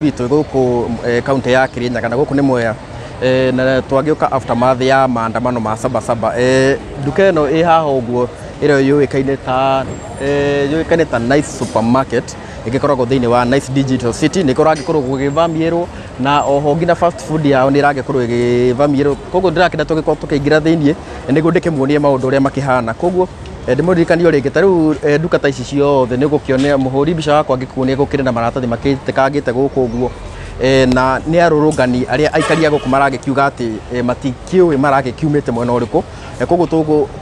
Witũ gũkũ kaunti ya Kirinyaga na gũkũ nĩ Mwea, na twagĩũka aftermath ya maandamano ma Sabasaba. Nduka ĩno ĩ haha ũguo ĩrĩa yũĩkaine ta Nice Supermarket, ĩgĩkoragwo thĩinĩ wa Nice Digital City, nĩ kũragĩkorwo gũgĩvamiĩrwo na oho nginya fast food yao nĩ ĩragĩkorwo ĩgĩvamiĩrwo. Koguo ndĩrakĩenda tũgĩkorwo tũkĩingĩra thĩinĩ nĩguo ndĩkĩmuonie maũndũ ũrĩa makĩhana. Koguo ndĩmũririkanie o rĩngĩ, ta rĩu nduka ta ici ciothe nĩ ũgũkĩonera mũhũri mbica wakwa angĩkuonia gũkĩrĩ na maratathi makĩitĩkangĩte gũkũ ũguo, na nĩ arũrũngani arĩa aikari a gũkũ maragĩkiuga atĩ matikĩũĩ maragĩkiumĩte mwena ũrĩkũ. Koguo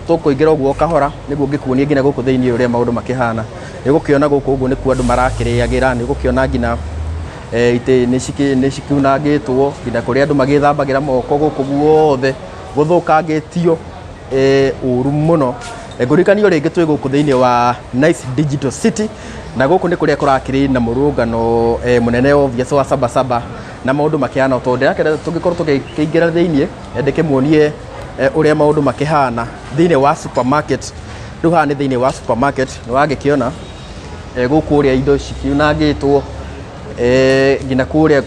tũkũingĩra ũguo kahora nĩguo ngĩkuonie nginya gũkũ thĩinĩ ũrĩa maũndũ makĩhana. Nĩ ũgũkĩona gũkũ ũguo nĩkuo andũ marakĩrĩagĩra, nĩ ũgũkĩona nginya itĩ nĩ cikiunangĩtwo, nginya kũrĩa andũ magĩthambagĩra moko, gũkũ guothe gũthũkangĩtio ũru mũno. Ngũririkanie o rĩngĩ twĩ gũkũ thĩinĩ wa Nice Digital City na gũkũ nĩ kũrĩa kũrakĩrĩ na mũrũngano mũnene obvious wa Sabasaba na maũndũ makĩhana tondũ ndĩrakĩenda tũngĩkorwo tũgĩkĩingĩra thĩinĩ, ndĩkĩmuonie ũrĩa maũndũ makĩhana thĩinĩ wa supermarket. Rĩu haha nĩ thĩinĩ wa supermarket, nĩ wagĩkĩona gũkũ ũrĩa indo cikiunangĩtwo, nginya kũrĩa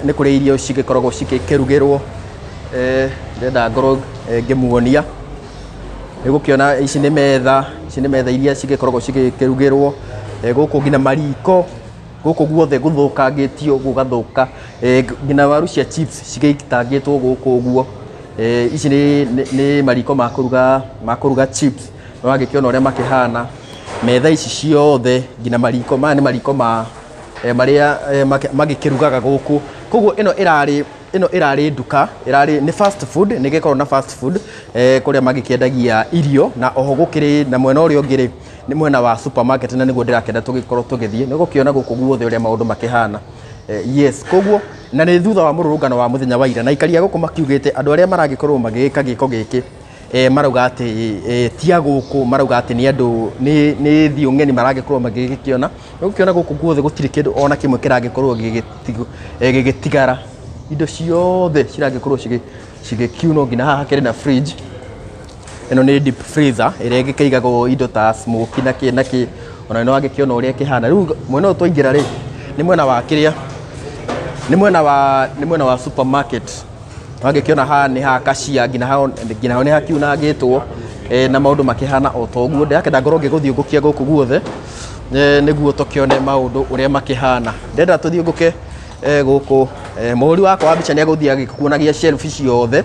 nĩ kũrĩa irio cigĩkoragwo cigĩkĩrugĩrwo. Ndĩrenda ngorwo ngĩmuonia, nĩ gũkĩona ici nĩ metha, ici nĩ metha iria cigĩkoragwo cigĩkĩrugĩrwo gũkũ, nginya mariko gũkũ guothe gũthũkangĩtio gũgathũka, nginya waru cia chips cigĩitangĩtwo gũkũ ũguo. Ici nĩ mariko ma kũruga chips, nĩ wagĩkĩona ũrĩa makĩhana. Metha ici ciothe, nginya mariko maya nĩ mariko ma marĩa magĩkĩrugaga gũkũ. Koguo ĩno ĩrarĩ nduka, ĩrarĩ nĩ fast food, nĩ gĩkoragwo na fast food kũrĩa magĩkĩendagia irio, na oho gũkĩrĩ na mwena ũrĩa ũngĩ rĩ, nĩ mwena wa supermarket, na nĩguo ndĩrakĩenda tũgĩkorwo tũgĩthiĩ. Nĩ ũgũkĩona gũkũ guothe ũrĩa maũndũ makĩhana. Yes, koguo na nĩ thutha wa mũrũrũngano wa mũthenya wa ira, na aikari a gũkũ makiugĩte andũ arĩa maragĩkorwo magĩgĩka gĩko gĩkĩ, marauga atĩ ti a gũkũ, marauga atĩ nĩ andũ nĩ thiũ ng'eni maragĩkorwo magĩgĩkĩona. Nĩ ũgũkĩona gũkũ guothe gũtirĩ kĩndũ ona kĩmwe kĩragĩkorwo gĩgĩtigara, indo ciothe ciragĩkorwo cigĩkiunwo. Nginya haha hakĩrĩ na fridge, ĩno nĩ deep freezer ĩrĩa ĩgĩkĩigagwo indo ta smoky na kĩ na kĩ, ona nĩ wagĩkĩona ũrĩa ĩkĩhana. Rĩu mwena ũyũ twaingĩra rĩ, nĩ mwena wa kĩrĩa, nĩ mwena wa supermarket. Wagĩkĩona haha nĩ ha cashier, nginya hau nĩ hakiunangĩtwo, na maũndũ makĩhana o ta ũguo. Ndĩrakĩenda ngorwo ngĩgũthiũngũkia gũkũ guothe, nĩguo tũkĩone maũndũ ũrĩa makĩhana. Ndĩrenda tũthiũngũke gũkũ. Mũhũri wakwa wa mbica nĩ egũthiĩ agĩkuonagia shelf ciothe.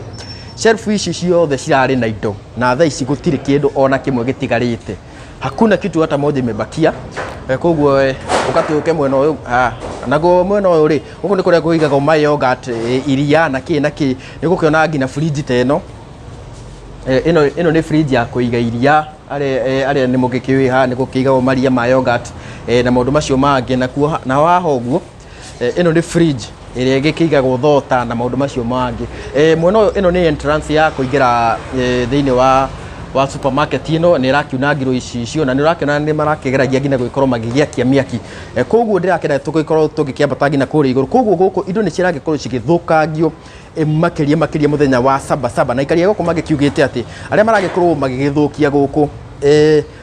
Shelf ici ciothe cirarĩ na indo, na thaa ici gũtirĩ kĩndũ ona kĩmwe gĩtigarĩte, hakuna kitu hata moja imebakia. Koguo ũgatũke mwena ũyũ. Ah, naguo mwena ũyũ rĩ, gũkũ nĩ kũrĩa kũigagwo ma yogurt, iria na kĩ na kĩ. Nĩ ũgũkĩona nginya fridge ta ĩno. Ĩno nĩ fridge ya kũiga iria. Arĩa nĩ mũgĩkĩũĩ, haha nĩ gũkĩigagwo maria ma yogurt na maũndũ macio mangĩ. Nakuo naho haha ũguo, ĩno nĩ fridge ĩrĩa ĩgĩkĩigagwo thota na maũndũ macio mangĩ. Mwena ũyũ, ĩno nĩ entrance ya kũingĩra thĩinĩ wa supermarket. Ĩno nĩ ĩrakiunangirwo icicio, na nĩ ũrakĩona nĩ marakĩgeragia nginya gũgĩkorwo magĩgĩakia mĩaki. Koguo ndĩrakĩenda tũgĩkorwo tũgĩkĩambata nginya kũrĩa igũrũ. Koguo gũkũ indo nĩ ciragĩkorwo cigĩthũkangio makĩria makĩria mũthenya wa Sabasaba, na aikari a gũkũ magĩkiugĩte atĩ arĩa maragĩkorwo magĩgĩthũkia gũkũ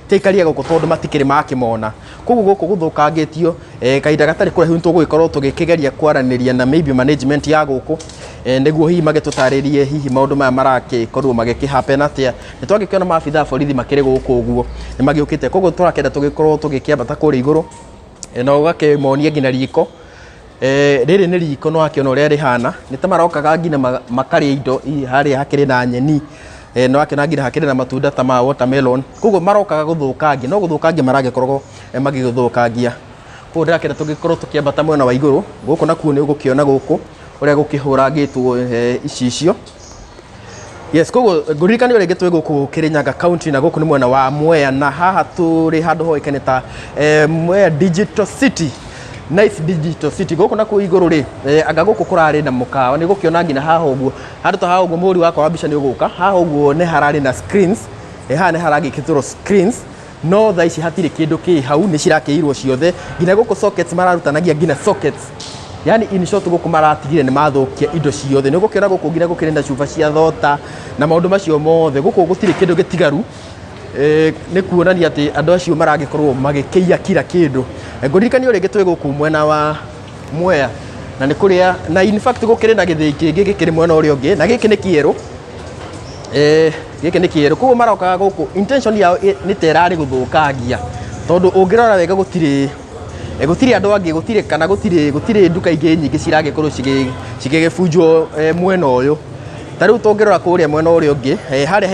ti aikari a gũkũ, tondũ matikĩrĩ makĩmona. Koguo gũkũ gũthũkangĩtio. Kahinda gatarĩ kũraihu nĩ tũgũgĩkorwo tũgĩkĩgeria kwaranĩria na maybe management ya gũkũ, nĩguo hihi magĩtũtarĩrie hihi maũndũ maya maragĩkorwo magĩkĩ happen atĩa. Nĩ twagĩkĩona maabitha a borithi makĩrĩ gũkũ ũguo, nĩ magĩũkĩte. Koguo tũrakĩenda tũgĩkorwo tũgĩkĩambata kũrĩa igũrũ, na ũgakĩmonia nginya riko. Rĩrĩ nĩ riko, no wakĩona ũrĩa rĩhana, nĩ ta marokaga nginya makarĩa indo harĩa hakĩrĩ na nyeni, no wakĩona nginya hakĩrĩ na matunda ta ma watermelon. Koguo marokaga gũthũkangia, no gũthũkangia maragĩkorwo magĩgĩthũkangia. Koguo ndĩrakĩenda tũgĩkorwo tũkĩambata mwena wa igũrũ gũkũ, nakuo nĩ ũgũkĩona gũkũ ũrĩa gũkĩhũrangĩtwo icicio. Yes, koguo ngũririkania rĩngĩ twĩ gũkũ Kirinyaga County, na gũkũ nĩ mwena wa Mwea, na haha tũrĩ handũ hoĩkaine ta Mwea Digital City, Nice Digital City. Gũkũ nakuo igũrũ rĩ, anga gũkũ kũrarĩ na mũkawa. Nĩ gũkĩona nginya haha ũguo, handũ ta haha ũguo, mũhũri wakwa wa mbica nĩ ũgũka haha ũguo, nĩ hararĩ na screens. Haha nĩ haragĩkĩtĩrwo screens, no thaa ici hatirĩ kĩndũ kĩ hau, nĩ cirakĩirwo ciothe. Nginya gũkũ sockets mararutanagia nginya sockets, yani in short gũkũ maratigire nĩ mathũkia indo ciothe. Nĩ ũgũkĩona gũkũ nginya gũkĩrĩ na cuba cia thota na maũndũ macio mothe. Gũkũ gũtirĩ kĩndũ gĩtigaru, nĩ kuonania atĩ andũ acio maragĩkorwo magĩkĩiya kira kĩndũ. Ngũririkania rĩngĩ twĩ gũkũ mwena wa Mwea na nĩ kũrĩa, na in fact gũkĩrĩ na gĩthĩi kĩngĩ gĩkĩrĩ mwena ũrĩa ũngĩ, na gĩkĩ nĩ kĩerũ. Gĩkĩ nĩ kĩerũ, koguo marokaga gũkũ intention yao nĩ ta ĩrarĩ gũthũkangia, tondũ ũngĩrora wega gũtirĩ andũ angĩ, gũtirĩ kana gũtirĩ nduka ingĩ nyingĩ ciragĩkorwo cigĩgĩbunjwo mwena ũyũ. Ta rĩu tũngĩrora kũrĩa mwena ũrĩa ũngĩ, harĩa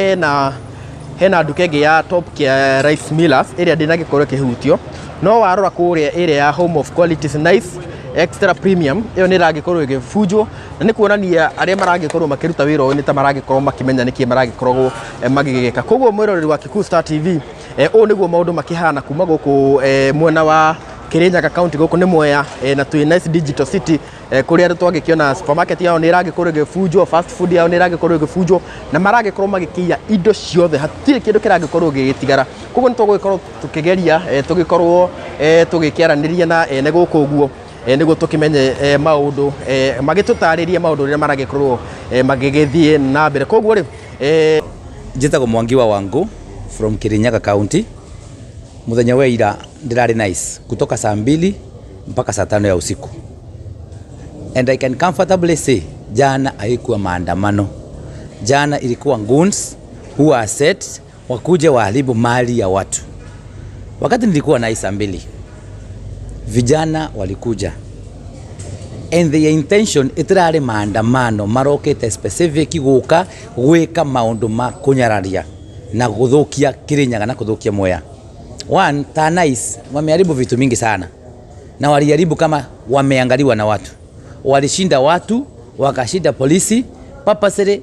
hena nduka ĩngĩ ya Top Care Rice Millers ĩrĩa ndĩnagĩkorwo ĩkĩhutio, no warora kũrĩa ĩrĩa ya Home of Qualities Nice Extra Premium, ĩyo nĩ ĩragĩkorwo ĩgĩbunjwo, na nĩ kuonania arĩa maragĩkorwo makĩruta wĩra ũyũ nĩ ta maragĩkorwo makĩmenya nĩkĩ maragĩkoragwo magĩgĩka. Koguo mwĩroreri wa Kikuyu Star TV, ũũ nĩguo maũndũ makĩhana kuma gũkũ mwena wa Kirinyaga County. Gũkũ nĩ Mwea, na twĩ Nice Digital City, kũrĩa twagĩkĩona supermarket yao nĩ ĩragĩkorwo ĩgĩbunjwo, fast food yao nĩ ĩragĩkorwo ĩgĩbunjwo, na maragĩkorwo magĩkĩiya indo ciothe, hatirĩ kĩndũ kĩragĩkorwo gĩgĩtigara. Koguo nĩ tũgũgĩkorwo tũkĩgeria tũgĩkorwo tũgĩkĩaranĩria na ene gũkũ ũguo, nĩguo tũkĩmenye maũndũ, magĩtũtarĩrie maũndũ ũrĩa maragĩkorwo magĩgĩthiĩ na mbere. Koguo rĩ Njĩtagwo Mwangi wa Wangu from Kirinyaga County. Muthenya wa ira ndĩrarĩ Nice kutoka saa 2 mpaka saa 5 ya usiku, and I can comfortably say jana haikuwa maandamano. Jana ilikuwa goons who are set wakuje waharibu mali ya watu. Wakati nilikuwa Nice saa 2, vijana walikuja and their intention itirari maandamano, marokete specific guka gwika maundu ma kunyararia na guthukia Kirinyaga na kuthukia Mwea. One, ta Nice wameharibu vitu mingi sana, na waliharibu kama wameangaliwa na watu, walishinda watu, wakashinda polisi purposely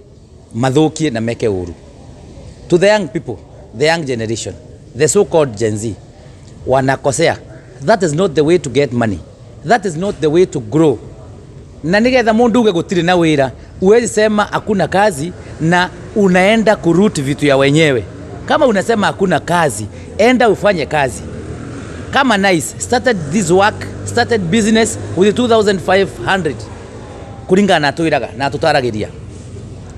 mathukie na meke uru. To the young people, the young generation, the so called Gen Z, wanakosea. That is not the way to get money, that is not the way to grow. Na nigetha mundu uge gutiri na wira, uwezi sema hakuna kazi na unaenda kuloot vitu ya wenyewe. Kama unasema hakuna kazi, enda ufanye kazi. Kama Nice started this work, started business with 2500, kulingana na twiraga na tutaragiria.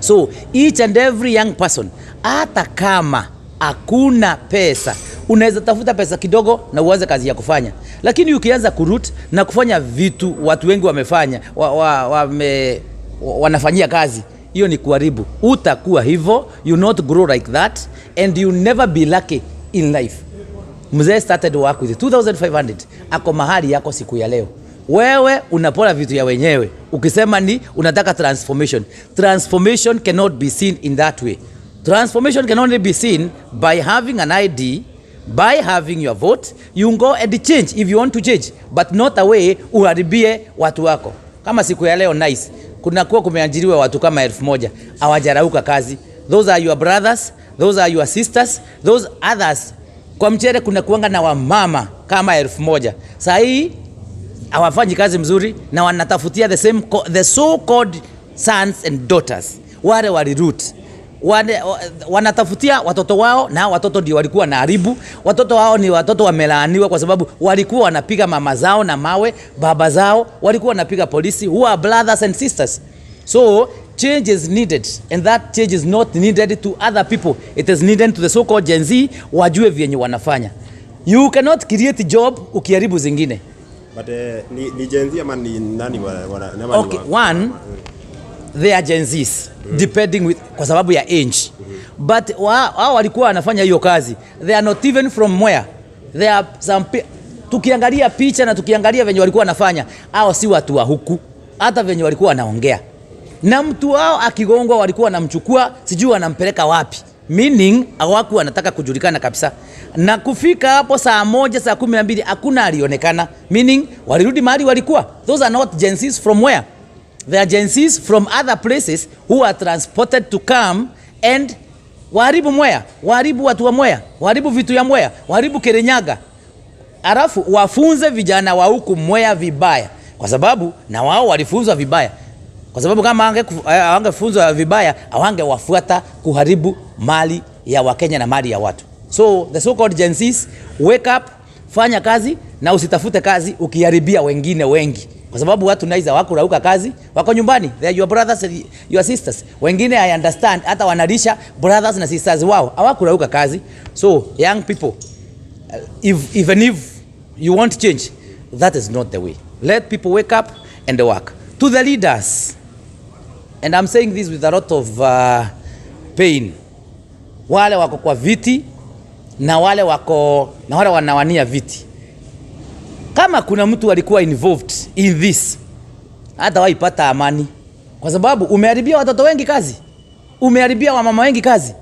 So each and every young person, hata kama hakuna pesa, unaweza tafuta pesa kidogo na uanze kazi ya kufanya, lakini ukianza kuloot na kufanya vitu watu wengi wamefanya wanafanyia kazi, hiyo ni kuharibu. Utakuwa hivyo, you not grow like that and you never be lucky in life. Mzee started work with 2500, ako mahali yako siku ya leo. Wewe unapora vitu ya wenyewe ukisema ni unataka transformation. Transformation cannot be seen in that way. Transformation can only be seen by having an ID, by having your vote. You go and change if you want to change, but not a way uharibie watu wako. Kama siku ya leo Nice kunakuwa kumeajiriwa watu kama 1000 hawajarauka kazi. Those are your brothers, those are your sisters, those others. Kwa mchere kuna kuanga na wamama kama 1000. Saa hii hawafanyi kazi mzuri na wanatafutia the so called sons and daughters wale waliloot, wanatafutia watoto wao, na watoto ndio walikuwa na haribu. Watoto wao ni watoto wamelaaniwa, kwa sababu walikuwa wanapiga mama zao na mawe, baba zao walikuwa wanapiga polisi, who are brothers and sisters. So change is needed, and that change is not needed to other people, it is needed to the so called Gen Z, wajue vyenye wanafanya. You cannot create job ukiharibu zingine. But ni Gen Z ama ni nani ama ni Okay, one, they are Gen Zs, depending with, kwa sababu ya age, but wao walikuwa wanafanya hiyo kazi, they are not even from where they are. Tukiangalia picha na tukiangalia venye walikuwa wanafanya, hao si watu wa huku. Hata venye walikuwa wanaongea, na mtu wao akigongwa walikuwa wanamchukua, sijui wanampeleka wapi, meaning hawakuwa wanataka kujulikana kabisa. Na kufika hapo saa 1, saa 12, hakuna alionekana, meaning walirudi mahali walikuwa. Those are not Gen Zs from where. They are Gen Zs from other places who are transported to come and waharibu Mwea, waharibu watu wa Mwea, waharibu vitu ya Mwea, waharibu Kirinyaga, alafu wafunze vijana wa huku Mwea vibaya, kwa sababu na wao walifunzwa vibaya. Kwa sababu kama wangefunzwa vibaya, hawangewafuata kuharibu mali ya Wakenya na mali ya watu. So the so called Gen Zs, wake up, fanya kazi na usitafute kazi ukiharibia wengine wengi, kwa sababu watu naiza hawakurauka kazi, wako nyumbani. They are your brothers and your sisters. Wengine, I understand, hata wanalisha brothers na sisters wao, hawakurauka kazi. So young people, if, even if you want change, that is not the way. Let people wake up and work. To the leaders, and I'm saying this with a lot of pain, wale wako kwa viti na wale wako na wale wanawania viti, kama kuna mtu alikuwa involved in this, hata waipata amani, kwa sababu umeharibia watoto wengi kazi, umeharibia wamama wengi kazi,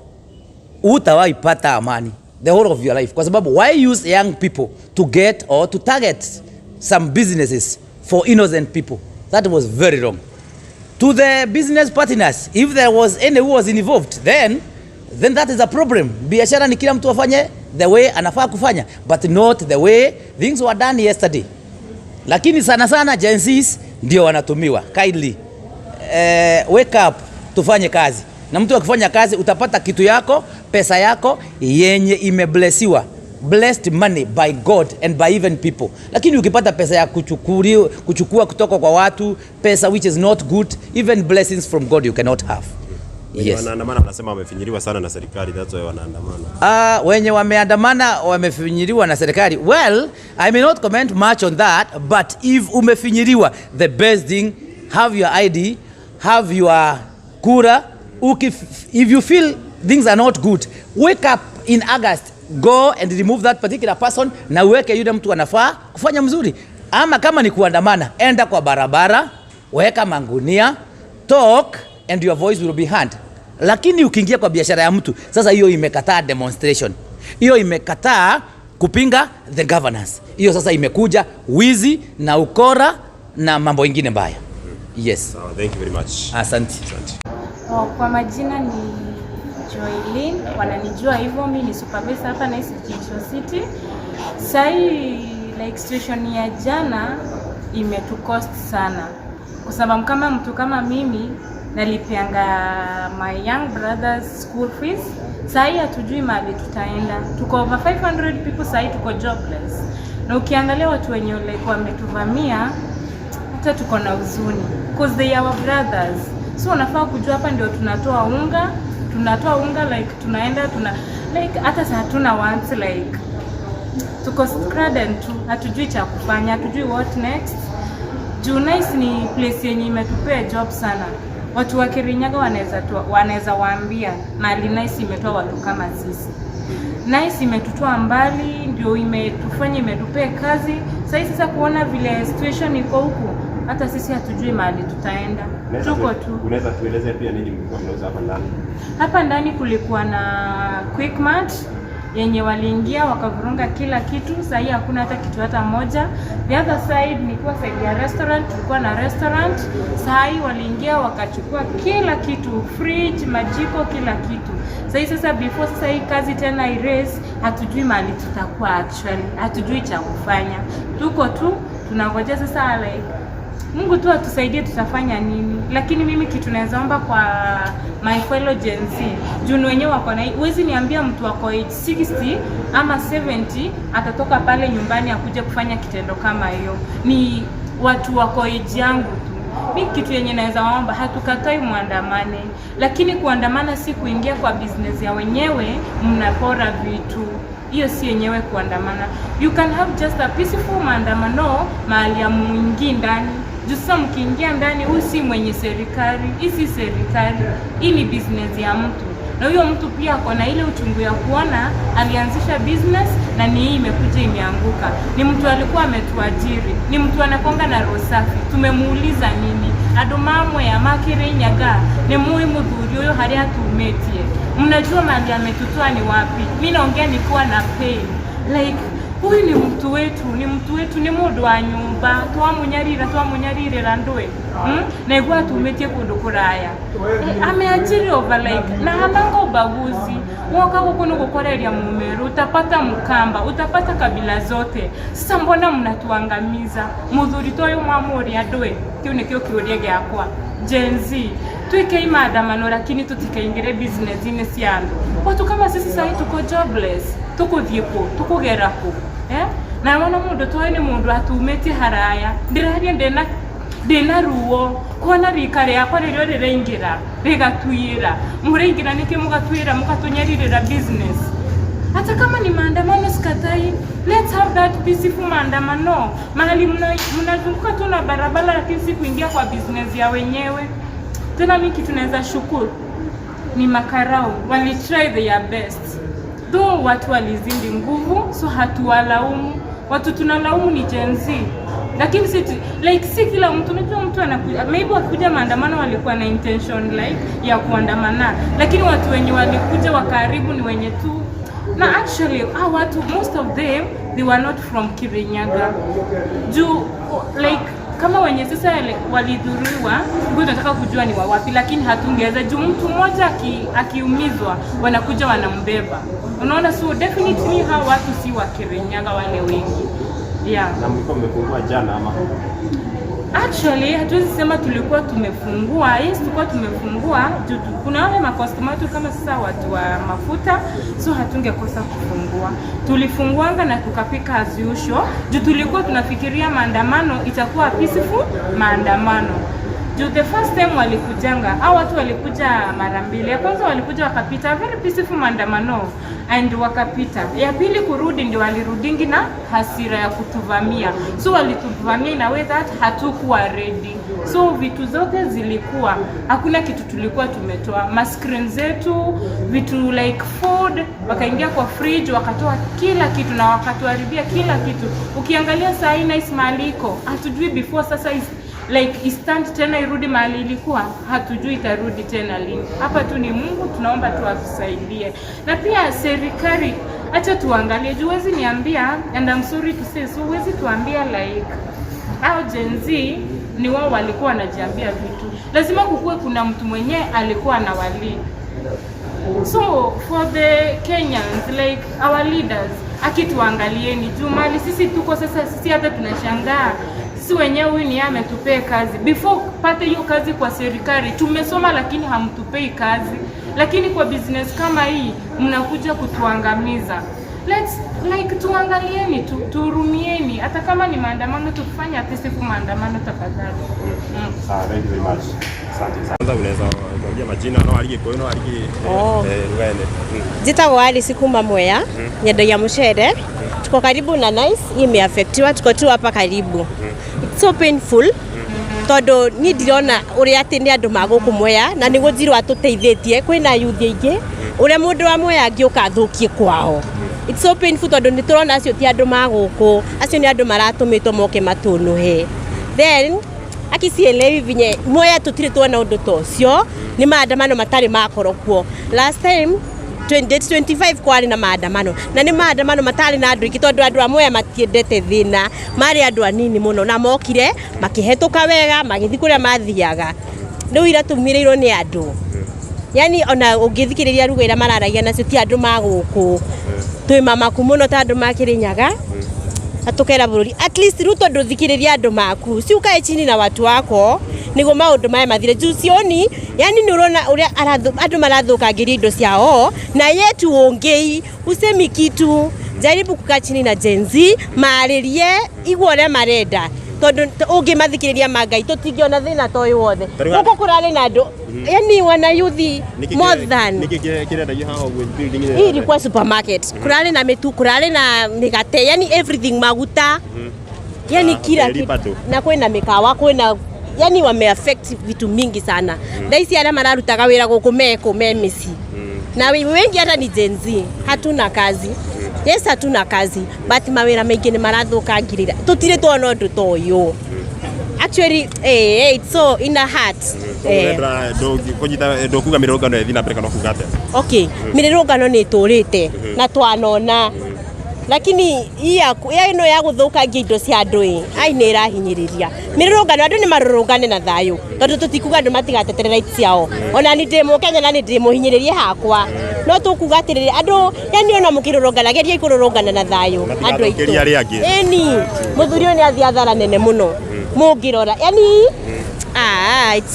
utawahi pata amani the whole of your life, kwa sababu why use young people to get or to target some businesses for innocent people? That was very wrong. To the business partners, if there was any who was involved, then that is a problem. Biashara ni kila mtu afanye the way anafaa kufanya, but not the way things were done yesterday. Lakini sana sana Gen Zs ndio wanatumiwa. Kindly wake up, tufanye kazi. Na mtu akifanya kazi utapata kitu yako, pesa yako yenye imeblessiwa, blessed money by God and by even people. Lakini ukipata pesa ya kuchukua kutoka kwa watu, pesa which is not good, even blessings from God you cannot have. Wenye Yes. wanaandamana wanasema wamefinyiliwa sana na serikali, that's why wanaandamana. Wenye wameandamana wamefinyiliwa na serikali. Well, I may not comment much on that, but if umefinyiliwa, the best thing, have your ID, have your kura. If you feel things are not good, wake up in August, go and remove that particular person na uweke yule mtu anafaa kufanya mzuri. Ama kama ni kuandamana, enda kwa barabara, weka mangunia, talk and your voice will be heard. Lakini ukiingia kwa biashara ya mtu sasa, hiyo imekataa demonstration, hiyo imekataa kupinga the governance, hiyo sasa imekuja wizi na ukora na mambo ingine mbaya. Yes, Sawa, thank you very much. Asante. Asante. Oh, kwa majina ni Joylin, wananijua hivyo. Mi ni supervisor hapa Nice Jicho City. Sahi like situation ya jana imetucost sana, kwa sababu kama mtu kama mimi nalipianga my young brothers school fees. Sahi hatujui mahali tutaenda, tuko over 500 people sahi tuko jobless, na ukiangalia watu wenye like wametuvamia hata tuko na huzuni cause they are our brothers, so unafaa kujua hapa ndio tunatoa unga like tunaenda tuna like hata saa hatuna wants, like tuko stranded tu, hatujui cha kufanya, hatujui what next. Juu Nice ni place yenye imetupea job sana. Watu wa Kirinyaga wanaweza waambia mahali Nice imetoa watu kama sisi. Nice imetutoa mbali, ndio imetufanya imetupea kazi. Sasa sasa kuona vile situation iko huku, hata sisi hatujui mahali tutaenda, tuko tu. Unaweza tueleze pia nini mlikuwa mnauza hapa ndani? Hapa ndani kulikuwa na Quickmart yenye waliingia wakavurunga kila kitu. Sasa hii hakuna hata kitu hata moja. The other side nilikuwa side ya restaurant, tulikuwa na restaurant. Saa hii waliingia wakachukua kila kitu, fridge, majiko, kila kitu. Sasa hii sasa before sasa hii kazi tena erase, hatujui mahali tutakuwa actually, hatujui cha kufanya. Tuko tu tunangojea sasa like Mungu tu atusaidie tutafanya nini, lakini mimi kitu naweza omba kwa my fellow Gen Z, juu ni wenyewe wako na, huwezi niambia mtu wako age 60 ama 70 atatoka pale nyumbani akuje kufanya kitendo kama hiyo. Ni watu wako age yangu tu. Mi kitu yenye naweza waomba, hatukatai muandamane, lakini kuandamana si kuingia kwa business ya wenyewe mnapora vitu, hiyo si yenyewe kuandamana. You can have just a peaceful maandamano mahali ya muingii ndani. Juu sasa mkiingia ndani, huyu si mwenye serikali, hii si serikali, hii ni business ya mtu, na huyo mtu pia ako na ile uchungu ya kuona alianzisha business na ni hii imekuja imeanguka. Ni mtu alikuwa ametuajiri, ni mtu anakonga na roho safi. Tumemuuliza nini? Andu mamwe ya Makirinyaga ni mui muthuri uyu haria atumitie, mnajua mahali ametutoa ni wapi? Mi naongea nikiwa na pain like huyu ni mtu wetu, ni mtu wetu, ni mundu wa nyumba twamunyarira twamunyaririra ndui, Na igua atumitie kundu kuraya. Eh, ameajiri over like na hananga ubaguzi, woka guku ni gukoreria Mumeru, utapata Mkamba, utapata kabila zote. Sasa mbona mnatuangamiza? Muthuri ta uyu mwamuria ndui kiu nikio kiuria giakwa. Gen Z, twike maandamano lakini tutikaingire business-inĩ cia andũ. Watu kama sisi sahi tuko jobless, tukuthie ku tukugera ku, eh? Na wona mundu toyo ni mundu atumitie haraya, ndiraria ndina ruo kuona rika rĩakwa rĩrĩa rĩraingĩra rĩgatuĩra, mũraingĩra nĩkĩ mũgatuĩra mũgatũnyarirĩra business. Hata kama ni maandamano sikatai, let's have that peaceful maandamano. Mahali mnazunguka tu na barabara, lakini si kuingia kwa business ya wenyewe. Tena mi kitu naweza shukuru ni makarau wali try their best, though watu walizidi nguvu, so hatuwalaumu. Watu tunalaumu ni Gen Z, lakini si like si kila mtu. Unajua mtu anakuja, maybe wakikuja maandamano walikuwa na intention like ya kuandamana, lakini watu wenye walikuja wakaharibu ni wenye tu na actually hao watu, most of them, they were not from Kirinyaga, juu like kama wenye sasa walidhuriwa, tulikuwa tunataka kujua ni wawapi, lakini hatungeweza juu mtu mmoja akiumizwa wanakuja wanambeba, unaona? So definitely hao watu si wa Kirinyaga wale wengi, yeah. Na mlikuwa mmefungua jana ama? Actually hatuwezi sema tulikuwa tumefungua. Yes, tulikuwa tumefungua juu kuna wale macustomer wetu kama sasa watu wa mafuta, so hatungekosa kufungua. Tulifunguanga na tukapika as usual juu tulikuwa tunafikiria maandamano itakuwa peaceful maandamano. Juu the first time walikujanga, au watu walikuja mara mbili. Ya kwanza walikuja wakapita very peaceful maandamano and wakapita. Ya pili kurudi ndio walirudingi na hasira ya kutuvamia. So walituvamia in a way that hatukuwa ready. So vitu zote zilikuwa, hakuna kitu tulikuwa tumetoa. Mascreen zetu, vitu like food, wakaingia kwa fridge wakatoa kila kitu na wakatuharibia kila kitu. Ukiangalia saa hii Nice mahali iko, hatujui before sasa is, like istand tena irudi mahali ilikuwa, hatujui itarudi tena lini. Hapa tu ni Mungu tunaomba tu atusaidie, na pia serikali, acha tuangalie juu huwezi niambia, and I'm sorry to say, so huwezi tuambia like au Gen Z ni wao walikuwa wanajiambia vitu. Lazima kukuwe kuna mtu mwenyewe alikuwa anawalead. So for the Kenyans, like our leaders, akituangalieni juu mali sisi tuko sasa, sisi hata tunashangaa sisi wenyewe, huyu ni yeye ametupea kazi. Before pate hiyo kazi kwa serikali tumesoma, lakini hamtupei kazi, lakini kwa business kama hii mnakuja kutuangamiza. Let's like tuangalieni tu, tuhurumieni, hata kama ni maandamano tukifanya peaceful maandamano tafadhali. Sawa, thank you very much. Asante sana. Kwanza unaweza kuambia majina no arige kwa no arige Oh. Lugha ene. Njĩtagwo Alice kuma Mwea, nyendagia mũcere. Tuko karibu na Nice, hii imeaffectiwa, tuko tu hapa karibu. It's so painful tondũ niĩ ndirona ũrĩa atĩ nĩ andũ magũkũ Mwea na nĩ gũthirwo atũteithĩtie. Kwĩna yuthi aingĩ ũrĩa mũndũ wa Mwea angĩũka athũkie kwao. It's so painful tondũ nĩ tũrona acio ti andũ magũkũ, acio nĩ andũ maratũmĩtwo moke matũnũhe. Then akisielewi vinye Mwea tũtirĩ tuona ũndũ ta ũcio, nĩ maandamano matarĩ makorwo kuo. Last time 2025 kwarĩ na maandamano na nĩ maandamano matarĩ na andũ aingĩ tondũ andũ a Mwea matiendete thĩna, marĩ andũ anini mũno na mokire makĩhetũka wega magĩthiĩ kũrĩa mathiaga. Rĩu ira tumĩrĩirwo nĩ andũ, yani ona ũngĩthikĩrĩria ruga iria mararagia nacio ti andũ ma gũkũ, twĩ mamaku mũno ta andũ ma Kĩrĩnyaga na tukera bũrũri at least Ruto ndũthikĩrĩria andũ maku, si ukae chini na watu wako niguo maũndũ maya mathire, juu sioni, yani nĩ ũrona ũrĩa andũ marathũkangĩria indo ciao na yetu ũngĩi usemi kitu. Jaribu kukaa chini na Gen Z marĩrie igua ũrĩa marenda tondũ ũngĩmathikĩrĩria mangai tũtingĩona thĩna ta ũyũ wothe. Tarĩu gũkũ kũrarĩ na andũ, yani wana yuthi more than Niki kirendagio haha ũguo building? Hii ilikuwa supermarket. Kurarĩ na mĩtu, kurarĩ na mĩgate, yani everything, maguta, yani Ah, kila hoteli kitu. bado. Na kwĩna mĩkawa, kwĩna, yani wameaffect vitu mingi sana. Thaa ici arĩa mararutaga wĩra gũkũ mekũ me mĩciĩ na wengi hata ni Gen Z. Hatuna kazi, yes, hatuna kazi, but mawĩra maingĩ nĩ marathũkangĩrĩra. Tũtirĩ tuona ũndũ ta ũyũ actually. It's so in a heart. Kũnyita ndũkuga mĩrũrũngano ĩthiĩ na mbere kana kuga atĩa? Okay, mĩrũrũngano nĩ ĩtũrĩte na twanona, lakini hii ya ĩno ya gũthũkangia indo cia andũ ĩ ai nĩ ĩrahinyĩrĩria mĩrũrũngano. Andũ nĩ marũrũngane na thayũ tondũ tũtikuga andũ matigatetere rights ciao. Ona ni ndĩ mũkenya na nĩ ndĩ mũhinyĩrĩrie hakwa, no tũkuga atĩrĩrĩ, andũ, yani ona mũkĩrũrũngana geriai kũrũrũngana na thayũ andũ aitũ. Matigathũkĩrie arĩa angĩ. Ĩni mũthuri ũyũ nĩ athiĩ athara nene mũno mũngĩrora, yani Ah, it's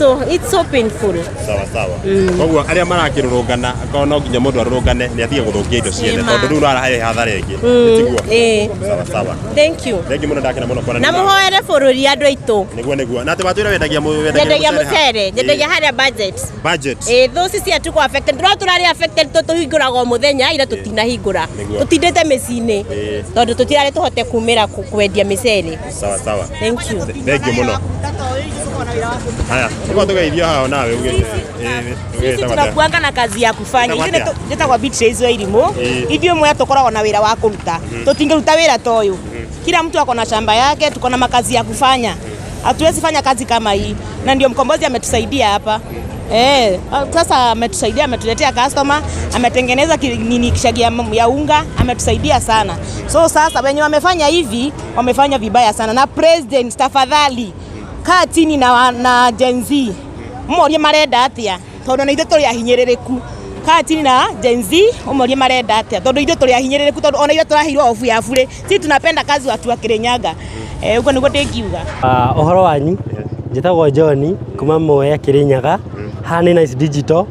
so painful. Sawa sawa. Koguo arĩa marakĩrũrũngana, akorwo no nginya mũndũ arũrũngane, nĩ atige gũthũkia indo ciene, Nĩ ma. tondũ rĩu no arahe hathara ĩngĩ. Tiguo? Ĩĩ. Sawa sawa. Thank you. Thank you mũno, ndakena mũno kuona. Na mũhoere bũrũri, andũ aitũ. Nĩguo. Na atĩ watwĩra wendagia Nyendagia mũcere ha? mũcere, nyendagia harĩa Budget. Budget. Ĩĩ, thũ ici cia tuko affected, ndĩrona tũrarĩ affected tũ tũhingũraga o mũthenya, ira tũtinahingũra. Tũtindĩte mĩciĩ-inĩ tondũ tũtirarĩ tũhote kumĩra kwendia mĩcere. Sawa sawa. Thank you. Thank you mũno. Haya, nĩguo tũgeithio haha nawe ugĩte. Sisi tunakuanga na kazi ya kufanya. Wĩtagwo Ithuĩ atĩa? Njĩtagwo Beatrice wa Irimũ. Ithuĩ Mwea tukoragwo na wĩra wa kũruta, tũtingĩruta wĩra ta ũyũ. Kila mtu ako na shamba yake, tuko na makazi ya kufanya, hatuwezi fanya kazi kama hii, na ndio Mkombozi ametusaidia hapa. Eh, sasa ametusaidia, ametuletea customer, ametengeneza nini kishagi ya unga, ametusaidia sana. So sasa wenye wamefanya hivi wamefanya vibaya sana, na president, tafadhali kaa chini na Gen Z ũmorie marenda atia, tondu na ithuĩ tũrĩ ahinyĩrĩrĩku. Kaa chini na Gen Z ũmorie marenda atia, tondu ithuĩ tũrĩ ahinyĩrĩrĩku, tondu ona ithuĩ tũraheirwo ofu ya bure. Sisi tunapenda kazi watu wa Kirinyaga. Eh, ũguo nĩguo ndĩngiuga. Ũhoro wanyu, njĩtagwo John kuma Mwea Kirinyaga. Haha nĩ Nice Digital.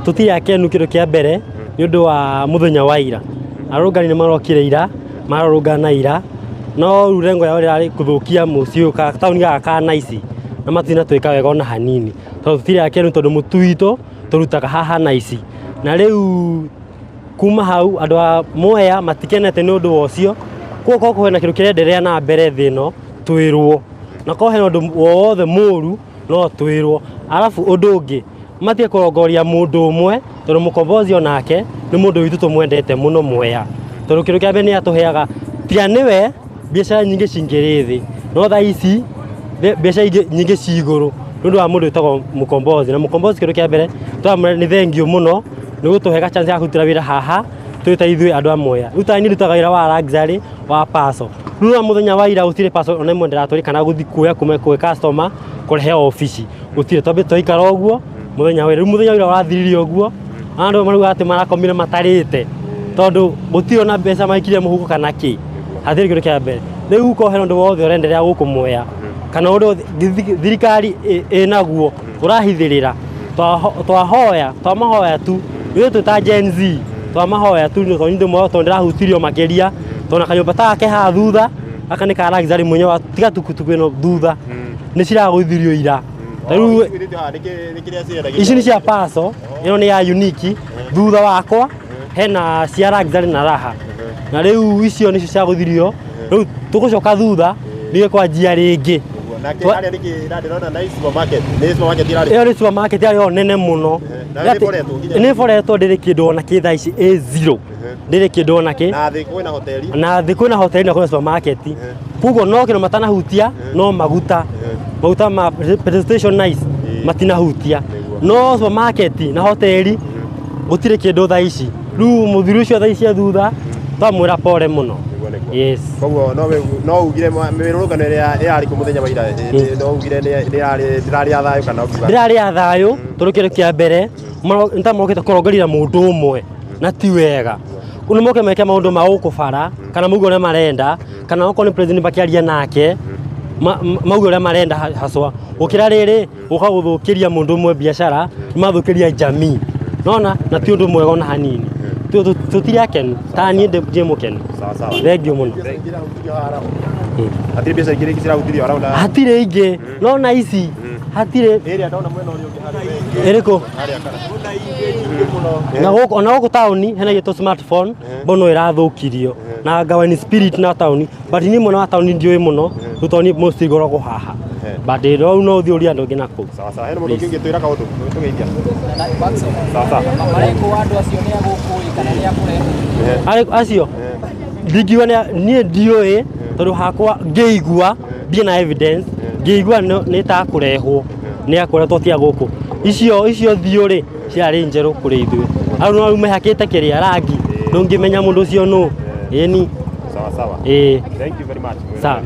Tũtirĩ akenu kĩndũ kĩa mbere nĩ ũndũ wa mũthenya wa ira. Arũrũngani nĩ marokire ira, mararũrũngana ira, no rĩu lengo yao rĩrarĩ kũthũkia mũciĩ ũyũ taũni gaka ka Nice, na matinatwĩka wega ona hanini, tondũ tũtirĩ akenu, tondũ mũtu witũ tũrutaga haha Nice, na rĩu kuma hau andũ a Mwea matikenete nĩ ũndũ wa ũcio. Koguo korwo kwĩna kĩndũ kĩrenderea na mbere thĩ ĩno, twĩrwo, na korwo hena ũndũ wothe mũru no twĩrwo. Arabu ũndũ ũngĩ, matige kũrongoria mũndũ ũmwe, tondũ Mũkombozi onake nĩ mũndũ witũ tũmwendete mũno Mwea, tondũ kĩndũ kĩa mbere nĩ atũheaga, tiga nĩwe biacara nyingĩ cingĩrĩ thĩ, no thaa ici biacara ingĩ nyingĩ ci igũrũ nĩ ũndũ wa mũndũ wĩtagwo Mũkombozi. Na Mũkombozi, kĩndũ kĩa mbere tũramwĩra nĩ thengiũ mũno nĩ gũtũhe ga chance ya kũrutĩra wĩra haha twĩ ta ithuĩ andũ a Mwea. Rĩu ta niĩ ndutaga wĩra wa luxury wa parcel. Rĩu na mũthenya wa ira gũtirĩ parcel ona ĩmwe ndĩratwarire, kana gũthiĩ kuoya kuma kwĩ customer kũrehe obici, gũtirĩ. Twambĩte twaikara ũguo mũthenya wa ira. Rĩu mũthenya wa ira ũrathirire ũguo, andũ marauga atĩ marakomire matarĩte, tondũ gũtirĩ ona mbeca maikirie mũhuko kana kĩ, hatirĩ kĩndũ kĩa mbere. Rĩu korwo hena ũndũ wothe ũrenderea gũkũ Mwea, kana ũndũ thirikari ĩnaguo ũrahithĩrĩra, twahoya, twamahoya tu ithuĩ twĩ ta Gen Z, twamahoya tu, tondũ ndĩ tondũ ndĩrahutirio makĩria, tondũ na kanyũmba ta gake haha thutha, gaka nĩ ka luxury mwenyewe, tiga tukutuku ĩno thutha nĩ ciragũithirio ira. Ta rĩu ici nĩ cia parcel, ĩno nĩ ya Unique, thutha wakwa hena cia luxury na raha, na rĩu icio nĩcio ciagũithirio. Rĩu tũgũcoka thutha nĩge kwanjia rĩngĩ. Ĩyo nĩ supermarket yarĩ o nene mũno. Na nĩ ĩboretwo nginya? Nĩ ĩboretwo, ndĩrĩ kĩndũ ona kĩ thaa ici, ĩ zero, ndĩrĩ kĩndũ ona kĩ. Na thĩ kwĩna hoteli. Na thĩ kwĩna hoteli na kwĩna supermarket. Koguo no kĩndũ matanahutia no maguta, maguta ma petrol station Nice matinahutia, no supermarket na hoteli gũtirĩ kĩndũ thaa ici. Rĩu mũthuri ũcio thaa ici e thutha, twamwĩra pole mũno. Nĩguo. Yes. Koguo no ugire mĩrũrũngano ĩrĩa ĩrarĩ kuo mũthenya wa ira, no ugire ndĩrarĩ ya thayũ, kana ũkiuga? Ndĩrarĩ ya thayũ, tondũ kĩndũ kĩa mbere nĩ mokĩte kũrongoria mũndũ ũmwe, na ti wega. Nĩ moke meke maũndũ ma gũkũ bara, kana mauge ũrĩa marenda, kana okorwo nĩ president makĩaria nake, mauge ũrĩa marenda haswa, gũkĩra rĩrĩ gũka gũthũkĩria mũndũ ũmwe biacara, nĩ mathũkĩria jamii nona, na ti ũndũ mwega ona hanini. Tũtirĩ akenu, ta niĩ ndĩ mũkenu. Sawa sawa. Thengiũ mũno. Hatirĩ mbeca ingĩ rĩngĩ cirahutirio around? Hatirĩ ingĩ, nona ici hatirĩ. Ĩrĩa ndona mwena ũrĩa ũngĩ harĩa. Ĩrĩkũ? Harĩa kana Na gũkũ, ona gũkũ taũni hena gĩtwo smartphone mbono ĩrathũkirio na Gawaini Spirit na taũni, but niĩ mwena wa taũni ndiũĩ mũno rĩu, tondũ niĩ mostly ngoragwo haha, but rĩu no ũthiĩ ũrie andũ angĩ na kũu. Sawa sawa. Hena mũndũ ũngĩ ũngĩtwĩra kaũndũ tũgeithia? Sawa sawa. Marekwo andũ acio nĩ a gũkũ ĩ, kana nĩ a kũrehwo? Acio ndingiuga niĩ ndiũĩ, tondũ hakwa ngĩigua ndirĩ na evidence, ngĩigua nĩ ta kũrehwo, nĩ akũrehwo tia gũkũ. Icio thiũ rĩ ciarĩ njerũ kũrĩ ithuĩ, au no rĩu mehakĩte kĩrĩa rangi, ndũngĩmenya mũndũ ũcio nũ ĩni. Sawa sawa. Ĩĩ. Thank you very much. Sawa.